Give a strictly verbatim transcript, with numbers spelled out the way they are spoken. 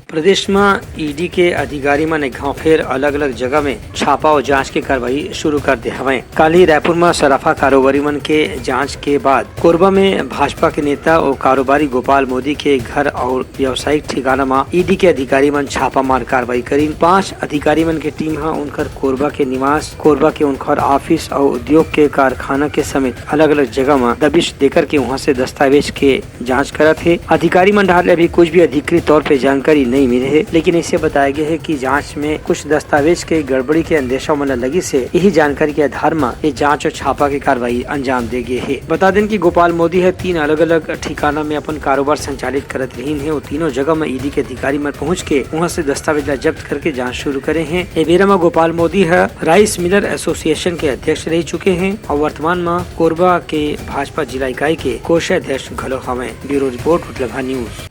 प्रदेश म ईडी के अधिकारी मन एक घाव फेर अलग-अलग जगह में छापा अउ जांच के कार्रवाई शुरू कर दे हवंय। काली रायपुर म सराफा कारोबारी मन के जांच के बाद कोरबा में भाजपा के नेता अउ कारोबारी गोपाल मोदी के घर अउ व्यावसायिक ठिकाना म ईडी के अधिकारी मन छापामार कार्रवाई करीन। पांच अधिकारी मन के टीम ह उनकर कोरबा के निवास, कोरबा के उनकर ऑफिस अउ उद्योग के कारखाना के समेत अलग-अलग जगह म दबिश देकर के उहां से दस्तावेज के जांच करत हे। अधिकारी मन डहार ले अभी कुछ भी अधिकृत तौर पे जानकारी नइ मिले हे, लेकिन इसे बताया गया हे कि जांच में कुछ दस्तावेज के गड़बड़ी के अंदेशा मन ल लगिस हे। यही जानकारी के आधार म ये जांच अउ छापा के कार्रवाई अंजाम दे गे हे। बता देन कि गोपाल मोदी ह तीन अलग-अलग ठिकाना में अपन कारोबार संचालित करत रहिन हे। वो तीनों जगह म ईडी के अधिकारी मन पहुंच के उहां से दस्तावेज ला जब्त करके जांच शुरू करे हे। ए बेरा म गोपाल मोदी ह राइस मिलर एसोसिएशन के अध्यक्ष रह चुके हे अउ वर्तमान म कोरबा के भाजपा जिला इकाई के कोषाध्यक्ष घलो हवंय। ब्यूरो रिपोर्ट, उठलभा न्यूज।